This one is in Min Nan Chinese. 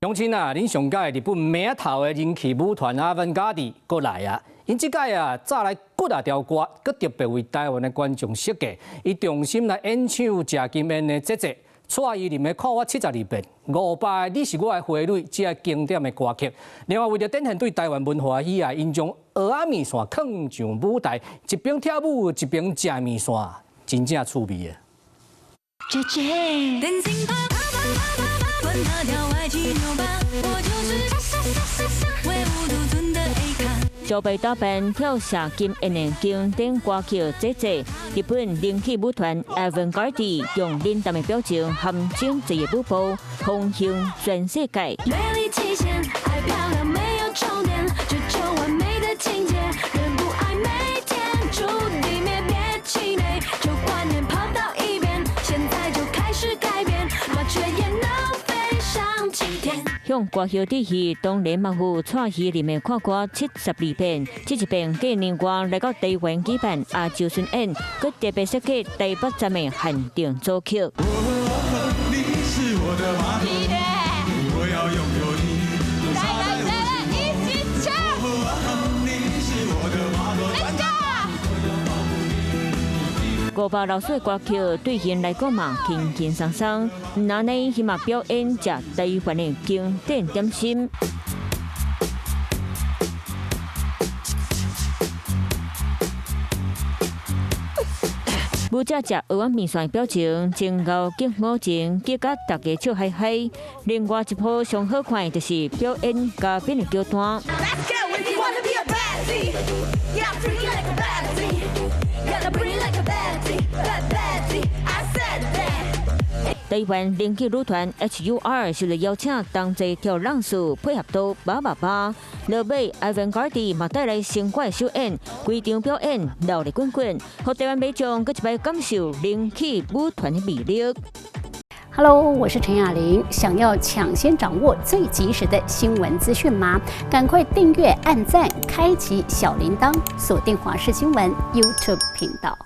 鄉親啊，恁上佮意日本名頭的人氣舞團阿凡加迪閣來啊！𪜶這擺啊，早來幾若條歌，閣特別為台灣的觀眾設計，伊重新來演唱謝金燕的《姐姐》，蔡依林的《看我七十二變》，伍佰的《你是我的花蕊》這个經典的歌曲。另外，為著展現對台灣文化喜愛，𪜶將蚵仔麵線囥上舞台，一邊跳舞一邊食麵線，真正趣味的。姐姐。小白打扮跳謝金燕的經典歌曲《姐姐》，日本人氣舞團 Avantgardey 用冷淡的表情含情這个舞步，風行全世界。向歌后致意，當然嘛有蔡依林的《看我七十二變》，這一遍過年外來到台灣舉辦亞洲巡演，閣特別設計台北站的限定組曲。伍佰老師的歌曲對𪜶來講嘛輕輕鬆鬆，毋但呢，彼嘛表演食台灣的經典點心。舞者食蚵仔麵線的表情，真𠢕激五情，激甲大家笑嗨嗨。另外一部上好看的就是表演嘉賓的橋段。台灣人氣女團 HUR 受到邀請，同齊跳浪式，配合度八八八。落尾 Avantgardey 嘛帶來新歌首演，規場表演熱鬧滾滾，予台灣民眾閣一擺感受人氣舞團的魅力。 Hello，我是陳雅玲。想要搶先掌握最及時的新聞資訊嗎？趕快訂閱、按讚、開啟小鈴鐺，鎖定華視新聞 YouTube 頻道。